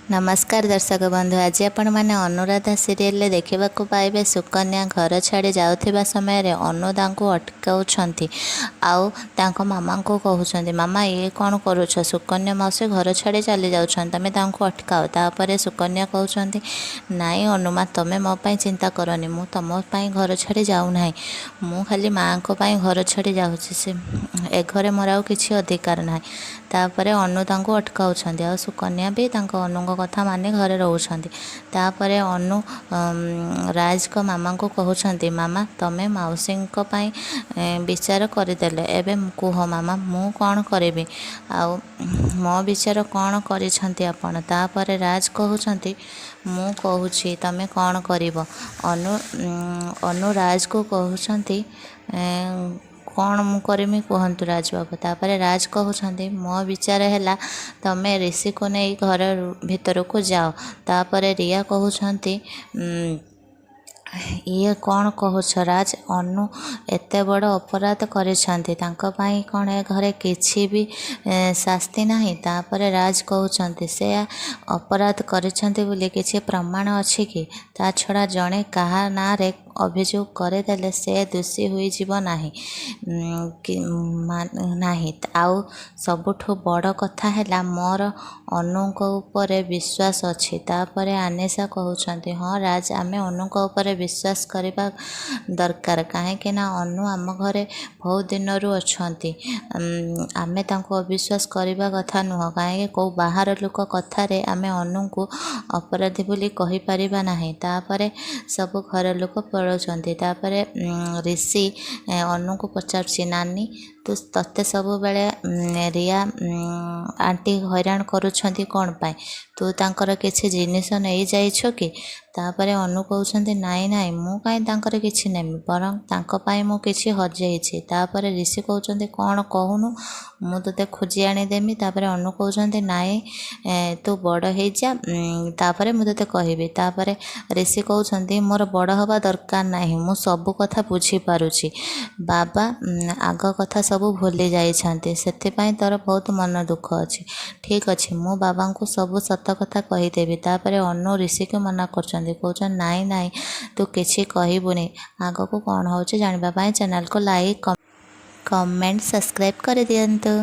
ନମସ୍କାର ଦର୍ଶକ ବନ୍ଧୁ, ଆଜି ଆପଣମାନେ ଅନୁରାଧା ସିରିଏଲରେ ଦେଖିବାକୁ ପାଇବେ, ସୁକନ୍ୟା ଘର ଛାଡ଼ି ଯାଉଥିବା ସମୟରେ ଅନୁ ତାଙ୍କୁ ଅଟକାଉଛନ୍ତି ଆଉ ତାଙ୍କ ମାମାଙ୍କୁ କହୁଛନ୍ତି, "ମାମା, ଇଏ କ'ଣ କରୁଛ? ସୁକନ୍ୟା ମାଉସୀ ଘର ଛାଡ଼ି ଚାଲି ଯାଉଛନ୍ତି, ତମେ ତାଙ୍କୁ ଅଟକାଅ।" ତାପରେ ସୁକନ୍ୟା କହୁଛନ୍ତି, "ନାଇଁ ଅନୁମା, ତମେ ମୋ ପାଇଁ ଚିନ୍ତା କରନି। ମୁଁ ତମ ପାଇଁ ଘର ଛାଡ଼ି ଯାଉନାହିଁ। ମୁଁ ଖାଲି ମାଆଙ୍କ ପାଇଁ ଘର ଛାଡ଼ି ଯାଉଛି। ସେ ଏ ଘରେ ମୋର ଆଉ କିଛି ଅଧିକାର ନାହିଁ।" ତାପରେ ଅନୁ ତାଙ୍କୁ ଅଟକାଉଛନ୍ତି ଆଉ ସୁକନ୍ୟା ବି ତାଙ୍କ ଅନୁଙ୍କ କଥା ମାନି ଘରେ ରହୁଛନ୍ତି। ତାପରେ ଅନୁ ରାଜଙ୍କ ମାମାଙ୍କୁ କହୁଛନ୍ତି, "ମାମା, ତମେ ମାଉସୀଙ୍କ ପାଇଁ ବିଚାର କରିଦେଲେ। ଏବେ କୁହ ମାମା, ମୁଁ କ'ଣ କରିବି? ଆଉ ମୋ ବିଚାର କ'ଣ କରିଛନ୍ତି ଆପଣ?" ତାପରେ ରାଜ କହୁଛନ୍ତି, "ମୁଁ କହୁଛି ତମେ କ'ଣ କରିବ।" ଅନୁୁ ରାଜକୁ କହୁଛନ୍ତି, "କ'ଣ ମୁଁ କରିମି, କୁହନ୍ତୁ ରାଜବାବୁ।" ତାପରେ ରାଜ କହୁଛନ୍ତି, "ମୋ ବିଚାର ହେଲା, ତମେ ଋଷିକୁ ନେଇ ଘର ଭିତରକୁ ଯାଅ।" ତାପରେ ରିୟା କହୁଛନ୍ତି, "ଇଏ କ'ଣ କହୁଛ ରାଜ? ଅନୁ ଏତେ ବଡ଼ ଅପରାଧ କରିଛନ୍ତି, ତାଙ୍କ ପାଇଁ କ'ଣ ଏ ଘରେ କିଛି ବି ଶାସ୍ତି ନାହିଁ?" ତାପରେ ରାଜ କହୁଛନ୍ତି, "ସେ ଅପରାଧ କରିଛନ୍ତି ବୋଲି କିଛି ପ୍ରମାଣ ଅଛି କି? ତା ଛଡ଼ା ଜଣେ କାହା ନାଁରେ ଅଭିଯୋଗ କରିଦେଲେ ସେ ଦୋଷୀ ହୋଇଯିବ ନାହିଁ। ଆଉ ସବୁଠୁ ବଡ଼ କଥା ହେଲା, ମୋର ଅନୁଙ୍କ ଉପରେ ବିଶ୍ୱାସ ଅଛି।" ତାପରେ ଆନିସା କହୁଛନ୍ତି, "ହଁ ରାଜ, ଆମେ ଅନୁଙ୍କ ଉପରେ ବିଶ୍ୱାସ କରିବା ଦରକାର। କାହିଁକି ନା ଅନୁ ଆମ ଘରେ ବହୁତ ଦିନରୁ ଅଛନ୍ତି। ଆମେ ତାଙ୍କୁ ଅବିଶ୍ୱାସ କରିବା କଥା ନୁହଁ। କାହିଁକି କେଉଁ ବାହାର ଲୋକ କଥାରେ ଆମେ ଅନୁଙ୍କୁ ଅପରାଧୀ ବୋଲି କହିପାରିବା ନାହିଁ।" ତାପରେ ସବୁ ଘର ଲୋକ ପଳାଉଛନ୍ତି। ତାପରେ ଋଷି ଅନୁକୁ ପଚାରୁଛି, "ନାନୀ, ତତେ ସବୁବେଳେ ରିୟା ଆଣ୍ଟି ହଇରାଣ କରୁଛନ୍ତି କ'ଣ ପାଇଁ? ତୁ ତାଙ୍କର କିଛି ଜିନିଷ ନେଇଯାଇଛୁ କି?" ତାପରେ ଅନୁ କହୁଛନ୍ତି, "ନାଇଁ ନାଇଁ, ମୁଁ କାହିଁ ତାଙ୍କର କିଛି ନେବି? ବରଂ ତାଙ୍କ ପାଇଁ ମୁଁ କିଛି ହଜେଇଛି।" ତାପରେ ଋଷି କହୁଛନ୍ତି, "କ'ଣ କହୁନୁ, ମୁଁ ତୋତେ ଖୋଜି ଆଣିଦେମି।" ତାପରେ ଅନୁ କହୁଛନ୍ତି, "ନାଇଁ, ତୁ ବଡ଼ ହେଇଯା, ତାପରେ ମୁଁ ତୋତେ କହିବି।" ତାପରେ ଋଷି କହୁଛନ୍ତି, "ମୋର ବଡ଼ ହେବା ଦରକାର ନାହିଁ। ମୁଁ ସବୁ କଥା ବୁଝିପାରୁଛି। ବାବା ଆଗ କଥା ସବୁ ଭୁଲି ଯାଇଛନ୍ତି, ସେଥିପାଇଁ ତୋର ବହୁତ ମନ ଦୁଃଖ ଅଛି। ଠିକ୍ ଅଛି, ମୁଁ ବାବାଙ୍କୁ ସବୁ ସତ କଥା କହିଦେବି।" ତାପରେ ଅନୁ ଋଷିକୁ ମନା କରୁଛନ୍ତି, କହୁଛନ୍ତି, "ନାଇଁ ନାଇଁ, ତୁ କିଛି କହିବୁନି।" ଆଗକୁ କ'ଣ ହେଉଛି ଜାଣିବା ପାଇଁ ଚ୍ୟାନେଲକୁ ଲାଇକ୍, କମେଣ୍ଟ, ସବସ୍କ୍ରାଇବ୍ କରିଦିଅନ୍ତୁ।